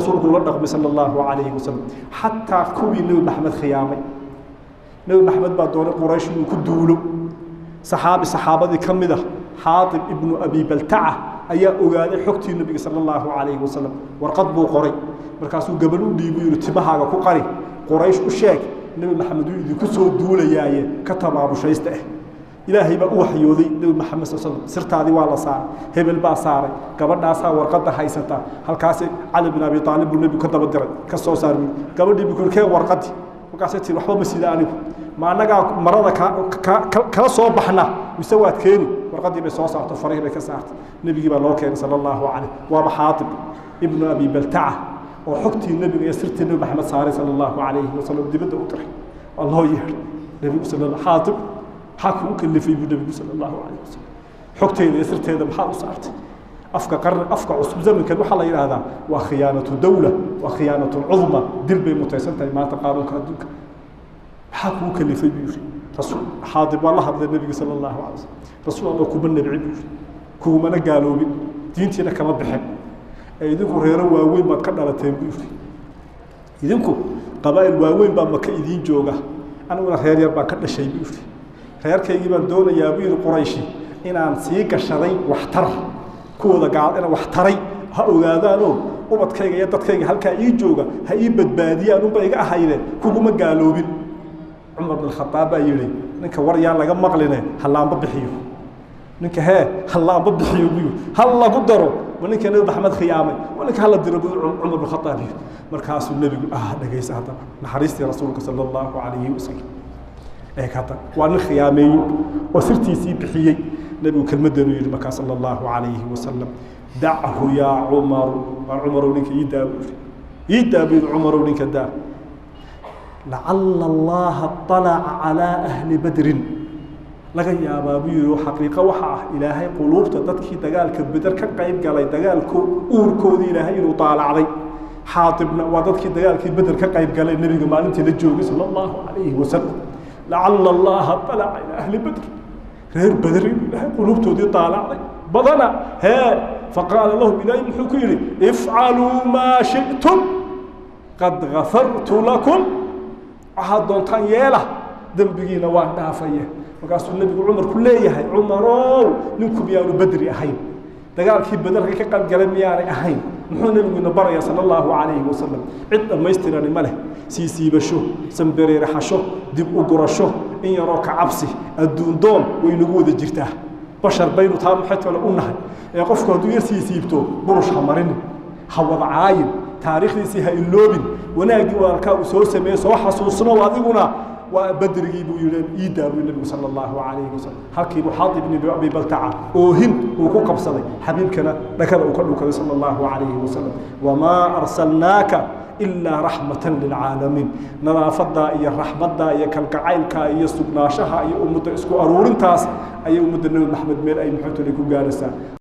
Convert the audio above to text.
Rasuulku ula dhaqmay sala Allahu calayhi wasalam xataa kuwii Nebi Maxamed khiyaamay. Nebi Maxamed baa doonay Quraysh inuu ku duulo. Saxaabi saxaabadii ka mid ah, Xaatib ibnu Abi Baltaca, ayaa ogaaday xogtii Nebiga sala Allahu calayhi wasalam. Warqad buu qoray, markaasuu gabadh u dhiibu yihi, timahaaga ku qari, Quraysh u sheeg Nebi Maxamed uu idinku soo duulayaaye ka tabaabushaysta ah. Ilaahay baa u waxyooday Nebi Maxamed sal slam, sirtaadii waa la saaray, hebel baa saaray, gabadhaasaa warqadda haysata. Halkaasi Cali bin Abi Aalib buu nebigu ka daba diray, ka soo saar buu gabadhii buu kii warqaddii. Markaasay tii, waxba ma sida anigu, ma annagaa marada kala soo baxna mise waad keeni? Warqaddii bay soo saarto, farihii bay ka saartay, nebigii baa loo keenay sala Allahu calayh. Waaba Xaatib ibnu Abi Baltaca oo xogtii nebiga iyo sirtii Nebi Maxamed saaray sala Allahu calayhi wasalam, dibadda u diray, waa loo yeedhay nebigu sal. Xaatib, maxaa kugu kalifay buu nebigu sala Allahu calayh wasalam, xogteeda iyo sirteeda maxaad u saartay? Afka qarni, afka cusub zamankan waxaa la yidhaahdaa waa khiyaanatu dawla, waa khiyaanatu cudma, dil bay mutaysan tahay maanta qaanuunka adduunka. Maxaa kugu kalifay buu yihi rasuul. Xaatib waa la hadlay nebiga sala Allahu calay wasalam. Rasuul Allah, kuma nabci buu yihi, kugumana gaaloobin, diintiina kama bixin, ee idinku reero waaweyn baad ka dhalateen buu yihi, idinku qabaa'il waaweyn baa Maka idiin jooga, aniguna reer yar baan ka dhashay buu yihi. Reerkaygii baan doonayaa buu yihi, Qurayshi inaan sii gashaday waxtar kuwooda gaal inaan wax taray ha ogaadaanoo ubadkayga iyo dadkayga halkaa ii jooga ha ii badbaadiyaan unba iga ahayde, kuguma gaaloobin. Cumar bin Khadaab baa yidhi, ninka war yaan laga maqline, hallaanba bixiyo ninka, hee hallaanba bixiyo buu yidhi, hal lagu daro ma ninka Nebi Maxamed khiyaamay, ma ninka hala diro buu Cumar bin Khadaab yidhi. Markaasuu nebigu dhegaysa haddaba naxariistii rasuulka sala Allahu calayhi wasalam. Eeg hadda, waa nin khiyaameeyey oo sirtiisii bixiyey. Nebigu kelmaddeenu yidhi markaa sala Allahu calayhi wasalam, dachu yaa Cumaru, waa Cumarow ninka ii daa buu yidhi, ii daa buu yidhi, Cumarow ninka daa. Lacala Allaha طalaca calaa ahli Badrin, laga yaabaa buu yihi, xaqiiqo waxa ah Ilaahay quluubta dadkii dagaalka Beder ka qayb galay dagaalko uurkoodii Ilaahay inuu daalacday. Xaatibna waa dadkii dagaalkii Beder ka qayb galay, nebiga maalintii la joogay sala Allahu calayhi wasalam. Lacala Allaha طalaca ilaa ahli Badr, reer Beder inuu Ilaahay quluubtoodii daalacday badana hee. Faqaala lahum, Ilaahay muxuu ku yidhi? Ifcaluu maa shi'tum qad gafartu lakum, waxaad doontaan yeela, dembigiina waan dhaafaya. Markaasuu nebigu Cumar ku leeyahay, Cumarow, ninku miyaanu Bedri ahayn? Dagaalkii Bederka ka qayb galay miyaanay ahayn? Muxuu nebigu ina barayaa sala Allahu calayhi wasalam? Cid dhammaystirani ma leh. Siisiibasho, sanbereeraxasho, dib u gurasho, in yaroo ka cabsi, adduun doon way nagu wada jirtaa, bashar baynu taa maxay u nahay. Ee qofku hadduu yar siisiibto, burush ha marinin, ha wada caayin, taariikhdiisii ha iloobin, wanaaggii walaalkaa uu soo sameeyey soo xasuusno adiguna. Waa badrigii buu yihi, iidaa buu nebigu sala Allahu calayhi wasalam. Halkiibuu Xaatib ibn Abi Baltaca oohin uu ku qabsaday, xabiibkana dhakada uu ka dhukaday sala Allahu calayhi wasalam. Wamaa arsalnaaka ilaa raxmatan lilcaalamiin. Nadaafadaa iyo raxmaddaa iyo kalgacaylkaa iyo sugnaashaha iyo ummadda isku aruurintaas ayay ummadda Nebi Maxamed meel ay muxuutali ku gaaraysaa.